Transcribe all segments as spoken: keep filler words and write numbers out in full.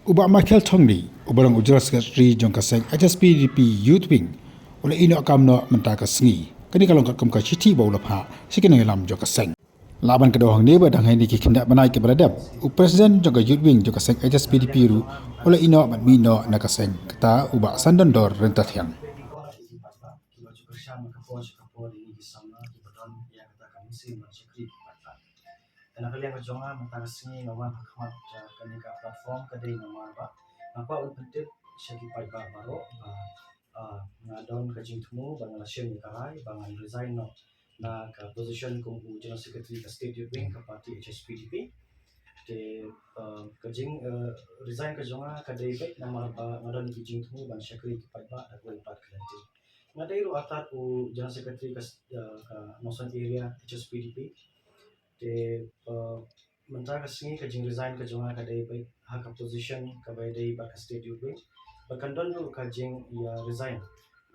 U Bah Michael Thongni, uba long u General Secretary jong ka seng H S P D P Youth Wing, u la ïehnoh kam noh mynta ka sngi. Kane ka long katkum ka shithi ba u la phah sha ki nongïalam jong ka seng. Lah ban kdew hangne ba dang ha kine ki khyndai bnai kiba la dep, u President jong ka Youth Wing jong ka seng H S P D P ruh u la ïehnoh bad mih noh na ka seng, kata u Bah Sandondor Ryntathiang. Te na ka liang ka jong nga mynta ka sngi nga wan ha khmat, ah, kane ka platform ka dei namar ba nga kwah ban pyntip sha ki paidbah baroh ba, ah, nga don ka jingthmu ba nga la shim ïa ka rai ba ngan resign noh na ka position kum u General Secretary ka State Youth Wing ka party H S P D P. Te, ah, ka jing, ah, resign ka jong nga ka dei beit namar ba nga don ki jingthmu ban shakri ki paidbah da kawei pat ka lynti. Nga dei ruh artat u General Secretary ka, ah, ka Nongstoiñ Area H S P D P. Te, ah, mynta ka sngi ka jing resign ka jong nga ka dei beit ha ka position kaba dei bad ka State Youth Wing. Bad kan don ruh ka jing ïa resign,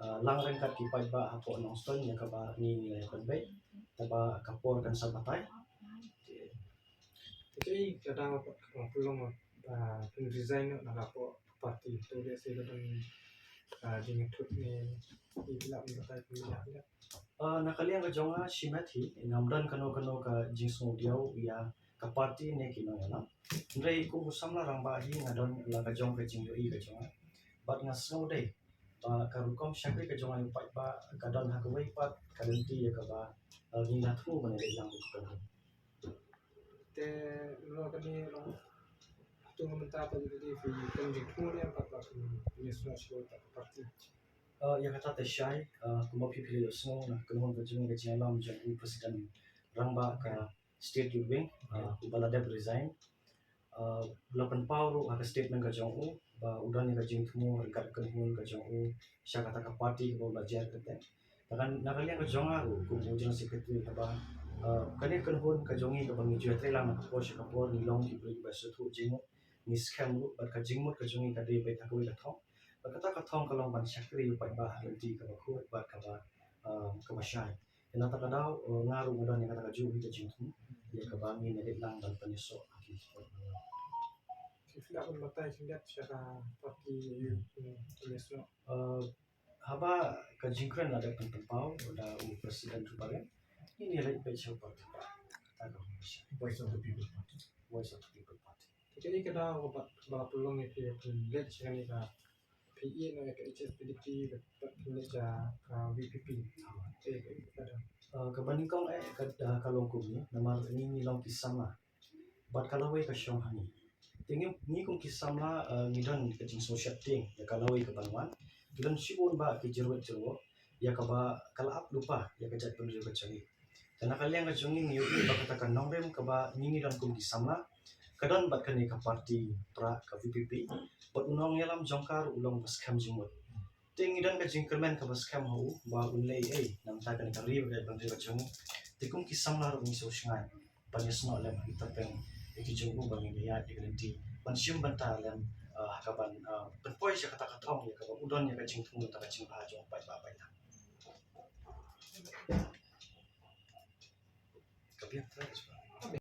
ah, lang ryngkat ki paidbah hapoh Nongstoiñ ïa kaba ngi ngi la ïa pynbeit. Te ba ka por kan sa batai. Te ka dei ka daw pat ka pynlong ba pyn resign na ka por party to dia sila dan, ah, jingthut ne i pila batai pila. Ah, na ka liang ka jong nga shimet hi ngam don kano kano ka jingsngewdiaw ïa ka party ne ki nongïalam. Hynrei kum u samla rangbah hi nga don la ka jong ka jingïohi ka jong nga. Bad nga sngew dei ba ka rukom shakri ka jong nga ïa u paidbah ka don ha kawei pat ka lynti ïa kaba, eh, ngi la thmu ban ïa lang ka kynhun. Te lo kane long tu mynta pat ïa ka dei phi kum jingthmu ne pat ba phi ïa sngewsih ka party. Eh, ïa kata te shai, eh, kumba phi phi la ïohsngew na ka kynhun ka jong ka jingïalam jong u president rangbah ka State Youth Wing, uh, uba la dep resign. Uh, la pynpaw ruh ha ka statement ka jong u ba u don ïa ka jingthmu ryngkat ka kynhun ka jong u sha kata ka party kaba u la jer kyrteng. Te kan na ka liang ka jong nga ruh kum u General Secretary haba, uh, kane ka kynhun ka jong ngi kaba ngi ju ïatrei lang na ka por sha ka por ngi long ki briew ba sngewthuh jingmut, ngi skhem ruh bad ka jingmut ka jong ngi ka dei beit ha kawei ka thong. Bad kata ka thong ka long ban shakri ïa u paidbah ha ka lynti kaba khuid bad kaba, uh, kaba shai. Ïa kata ka daw, eh, nga ruh nga don ïa kata kajuh hi ka jingthmu ïa kaba ngin ïa leit lang ban pynïasoh ha ki sport. Ki sdang ban batai khyndiat sha ka party ïa u pynïasoh. Eh, haba ka jingkren la dep pynpaw da u president ruh ba ngin ïa leit peit sha u party. Kata ka Voice of the People Party. Voice of the People Party. Te kane ka daw ba, ba pynlong ïa phi pynleit sha kane ka P E na ka H S P D P bad pynleit sha ka V P P. Te ka daw. Eh, kaba nyngkong eh ka, eh, ka long kumne namar ngi ngi long ki samla. Bad ka lawei ka shong ha ngi. Te ngi, ngi kum ki samla, eh, ngi don ka jingsngewsih tieng ïa ka lawei ka ban wan. Ngi don shibun bah ki jyrwet jyrwet ïa kaba ka la ap lypa ïa ka jaitbynriew ka jong ngi. Te na ka liang ka jong ngi ngi ïohi ba kata ka nongrim kaba ngi ngi don kum ki samla ka don bad kane ka party pra ka V P P bad u nongïalam jong ka ruh u long ba skhem jingmut. Te ngi don ka jingkyrmen kaba skhem ha u ba un leh ei na ka bynta kane ka ri bad ka jaitbynriew ka jong ngi. Te kum ki samla ruh ngi sngewsih ban ïasnoh lem ha ki tyrpeng ïa ki jong u ba ngin ïaid ïa ka lynti ban shim bynta lem, eh, ha kaban, eh, pynpoi sha kata ka thong ïa kaba u don ïa ka jingthmu bynta ka jingbha jong u paidbah paidlang. Ka biang trai ka jong.